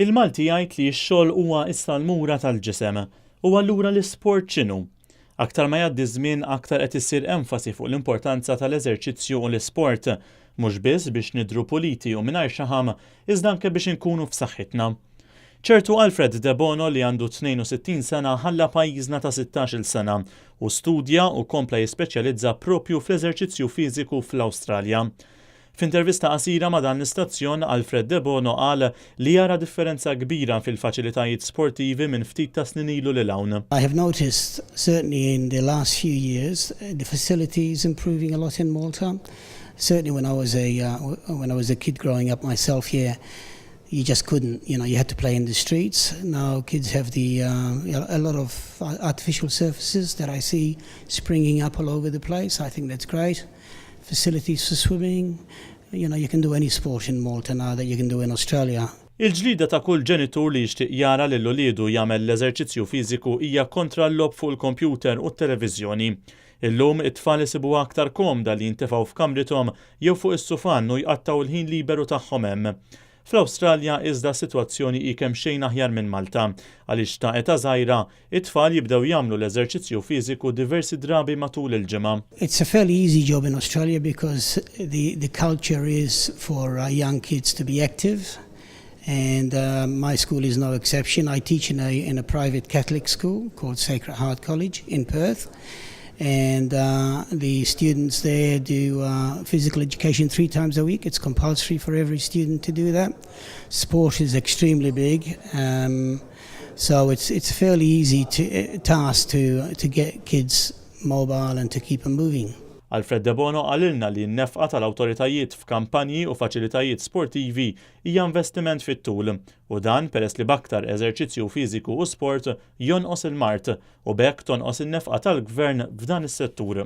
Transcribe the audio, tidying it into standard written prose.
Il-Malti jgħid li x-xogħol huwa s-salmura tal-ġisem. U allura l-isport x'inhu? Aktar ma jgħaddi ż-żmien aktar qed issir enfasi fuq l-importanza tal-eżerċizzju u l-isport, mhux biss biex nidhru puliti u mingħajr xaħam, iżda anke biex inkunu f'saħħitna. Ċertu Alfred Debono li għandu 62 sena ħalla pajjiżna ta' 16-il sena u studja u kompla jispeċjalizza propju fl-eżerċizzju fiżiku fl-Awstralja. F'intervista qasira ma' dan l-istazzjon, Alfred Debono qal li jara differenza kbira fil-faċilitajiet sportivi minn ftit ta' snin ilu lil hawn. I have noticed, certainly in the last few years, the facilities improving a lot in Malta. Certainly when I was a kid growing up myself here, you just couldn't, you had to play in the streets. Now kids have a lot of artificial surfaces that I see springing up all over the place. I think that's great. Facilities for swimming. You can do any sport in Malta now that you can do in Australia. Il-ġlida ta' kull ġenitur li jixtieq jara lil uliedu jagħmel l-eżerċizzju fiżiku hija kontra l-logħob fuq il-kompjuter u t-televiżjoni. Illum it-tfal isibu aktar komda li jintefgħu f'kamrithom jew fuq is-sufan u jqattaw il-ħin liberu tagħhom hemm. Fl-Awstralja iżda sitwazzjoni hi kemm xejn aħjar minn Malta, għaliex ta' età żgħira it-tfal jibdew jagħmlu l-eżerċizzju fiżiku diversi drabi matul il-ġimgħa. It's a fairly easy job in Australia because the culture is for young kids to be active, and my school is no exception. I teach in a private Catholic school called Sacred Heart College in Perth, and the students there do physical education three times a week. It's compulsory for every student to do that. Sport is extremely big. So it's a fairly easy task to get kids mobile and to keep them moving. Alfred Debono qalilna li n-nefqa tal-awtoritajiet f'kampanji u faċilitajiet sportivi hija investiment fit-tul u dan peress li b'aktar eżerċizzju fiżiku u sport jonqos il-mard u b'hekk tonqos in-nefqa tal-gvern f'dan is-settur.